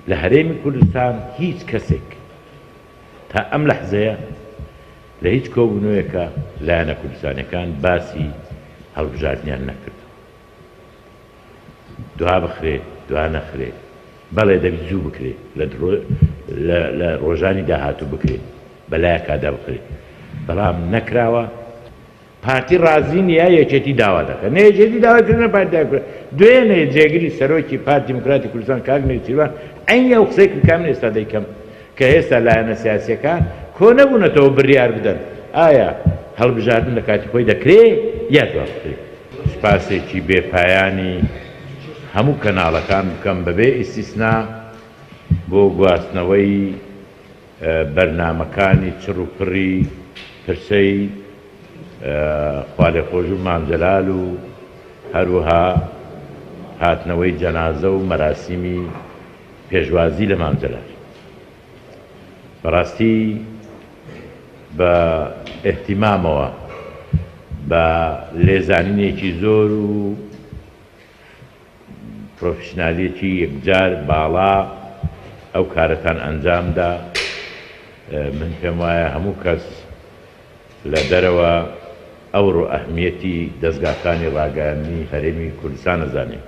لە هەرێمی کوردستان هیچ کەسێک تا ئەم لەحزەیە لە هیچ کۆبوونەوەیەکا لایەنە کوردستانیەکان باسی هەڵبژاردنیان نەکردووە. دوا بخرێ دوا نەخرێ بەڵێ دەبی زوو بکرێ لە ڕۆژانی داهاتوو بکرێ بەلایەکا دابخرێ بەڵام نەکراوە. پارتی ڕازی نیە یەکێتی داوا دەکات نە یەکێتی داوای کرد نە پارتی داوای کرد دوێنێ جێگری سەرۆکی پارتی دیموکراتی کوردستان کاک نێچیروان عەینی ئەو قسەی کرد کە من ئێستا دەیکەم کە ئێستا لایەنە سیاسیەکان کۆ نەبوونەتەوە بریار بدەن ئایا هەڵبژاردن لە کاتی خۆی دەکرێ یا دوا بخرێ. سوپاسێکی بێ پایانی هەموو کەناڵەکان بکەم بەبێ ئیستیسنا بۆ گواستنەوەی بەرنامەکانی چڕ و پڕی پرسەی خوالێخۆشبوو مام جەلال و هەروەها هاتنەوەی جەنازە و مەراسیمی پێشوازی لە مام جەلال. بەڕاستی بە ئیهتیمامەوە بە لێزانینێکی زۆر و پرۆفیشنالیەکی یەکجار باڵا ئەو کارەتان ئەنجام دا، من پێم وایە هەموو کەس لە دەرەوە ئەوڕۆ ئەهمیەتی دەزگاکانی ڕاگەیاندنی هەرێمی کوردستان ئەزانێ.